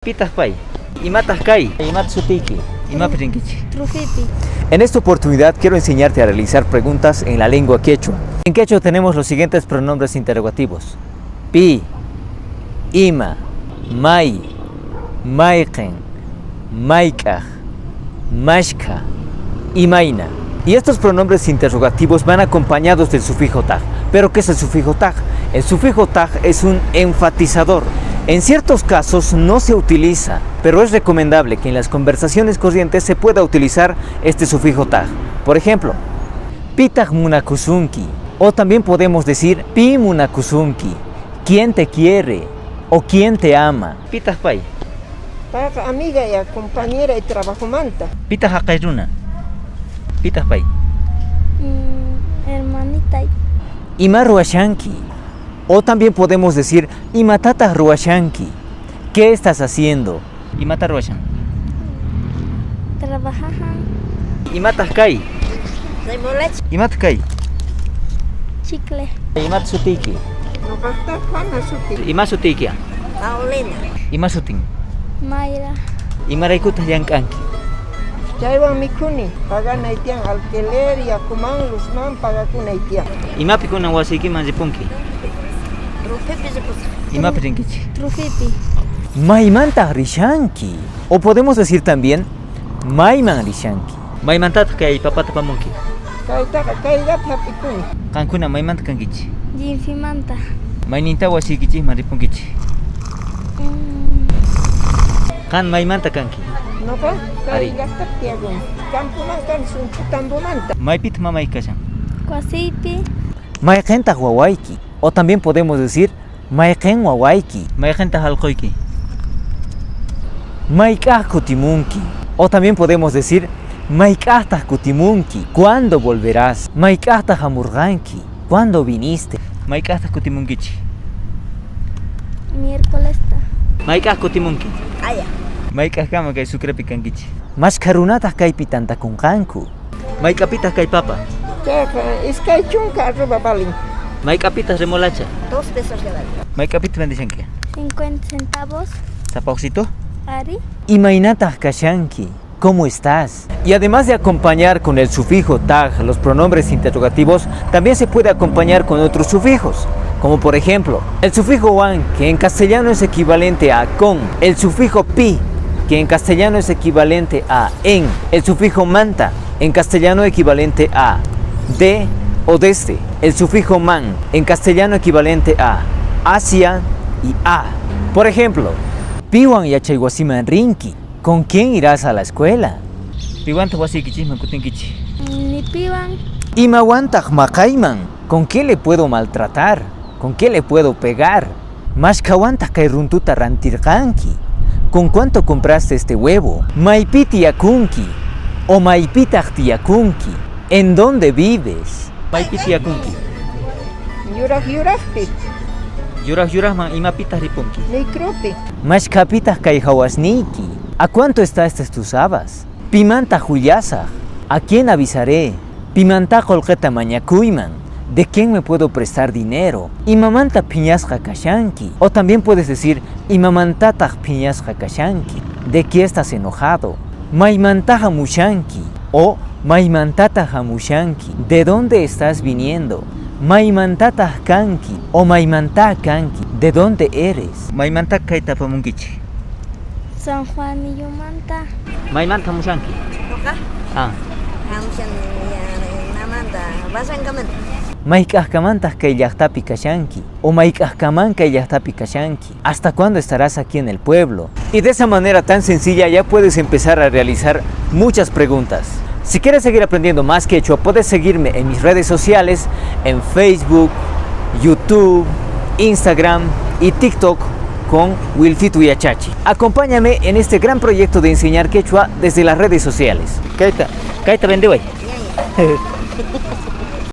Pitaj pay? Imataj kay? Imat sutiyki? Imapi rinkichej? Trufipi. En esta oportunidad quiero enseñarte a realizar preguntas en la lengua quechua. En quechua tenemos los siguientes pronombres interrogativos. Pi, ima, may, mayqen, mayk'aj, mashkha, imayna. Y estos pronombres interrogativos van acompañados del sufijo taj. ¿Pero qué es el sufijo taj? El sufijo taj es un enfatizador. En ciertos casos no se utiliza, pero es recomendable que en las conversaciones corrientes se pueda utilizar este sufijo taj. Por ejemplo, pitaj munakusunki. O también podemos decir pi munakusunki. ¿Quién te quiere? O quién te ama. Pitaj pay. Payqa amiga ya compañera y trabajomanta. Pitaj jaqay runa. Pitaj pay. Hermanita. Ima ruwashanki. O también podemos decir imatataj ruwashanki. ¿Qué estás haciendo? Imata ruwashan. Trabajajan. Imataj kay. Remolacha. Imat kay. Chicle. Imat sutiyki. Noqaqta Juana suti. Ima sutiyki. Paulina. Ima sutin. Mayra. Imaraykutaj llank'anki. Chaywan mikhuni. Paganay tiyan alquiler, yakuman, luzman pagakunay tiyan. Imapi kunan wasiykiman ripunki. Trufipi ripusaj. Imapi rinkichej. Trufipi. Maymantaj rishanki. O podemos decir también mayman rishanki. Maymantataq kay papata apamunki. Kaytaqa kayllapi hap'ikuni. Qankuna maymanta kankichej. Jinfimanta. Mayninta wasiykichejman ripunkichej. Qan maymanta kanki. Noqa kay Ari. llaqtapi tiyakuni. Campoman kani Sunchutambomanta. Maypitaq mamayki kashan. Wasiypi. Mayqentaq wawayki. O también podemos decir mayqen wawayki. Mayqentaq allquyki. Mayk'aj kutimunki. O también podemos decir mayk'ajtaj kutimunki. ¿Cuándo volverás? Mayk'ajtaj hamurqanki. ¿Cuándo viniste? Mayk'ajtaj kutimunkichej. Miércoles. Mayk'aj kutimunki. Aya. Mayk'ajkama kay Sucrepi kankichej. Mashkha runataj kaypi tantakunqanku. Mayk'apitaq kay papa. Chayqa 20 arroba balin. Mayk'apitaq remolacha. 2 pesos le vale. Mayk'apitaq vendeshanki. 50 centavos. Sapa ujsito. Ari. Imaynataj kashanki. ¿Cómo estás? Y además de acompañar con el sufijo taj los pronombres interrogativos, también se puede acompañar con otros sufijos, como por ejemplo, el sufijo wan, que en castellano es equivalente a con, el sufijo pi, que en castellano es equivalente a en, el sufijo manta, en castellano equivalente a de o desde, el sufijo man, en castellano equivalente a hacia y a. Por ejemplo, piwan yachaywasiman rinki. ¿Con quién irás a la escuela? Piwantaq wasiykichikman kutinkichik. Ni piwan. Imawantaq maqayman. ¿Con qué le puedo maltratar? ¿Con qué le puedo pegar? Mashkhawantaq kay runtuta rantirqanki. ¿Con cuánto compraste este huevo? Maypi tiyakunki. O maypitaq tiyakunki. ¿En dónde vives? Maypi tiyakunki. Yuraq yuraqpi, Yuraq yuraqman imapitaq ripunki. micropi. Mashkhapitaq kay hawasniyki. ¿A cuánto está estas tus habas? Pimantaq willasaq. ¿A quién avisaré? Pimanta qullqita mañakuyman. ¿De quién me puedo prestar dinero? Imamanta phiñasqa kashanki. O también puedes decir imamantataq phiñasqa kashanki. ¿De qué estás enojado? Maymanta hamushanki. O maymantataq hamushanki. ¿De dónde estás viniendo? Maymantataq kanki. O maymanta kanki. ¿De dónde eres? Maymanta kayta apamunkichej. San Juanillomanta. Maymanta hamushanki. Noqa Ah. hamushan namanta Wasankamanta. Mayk'ajkamantaq kay llaqtapi kashanki o mayk'ajkaman kay llaqtapi kashanki. ¿Hasta cuándo estarás aquí en el pueblo? Y de esa manera tan sencilla ya puedes empezar a realizar muchas preguntas. Si quieres seguir aprendiendo más quechua, puedes seguirme en mis redes sociales, en Facebook, YouTube, Instagram y TikTok con Wilfitu Yachachi. Acompáñame en este gran proyecto de enseñar quechua desde las redes sociales. Kaita, kaita vendeway. Ñaña.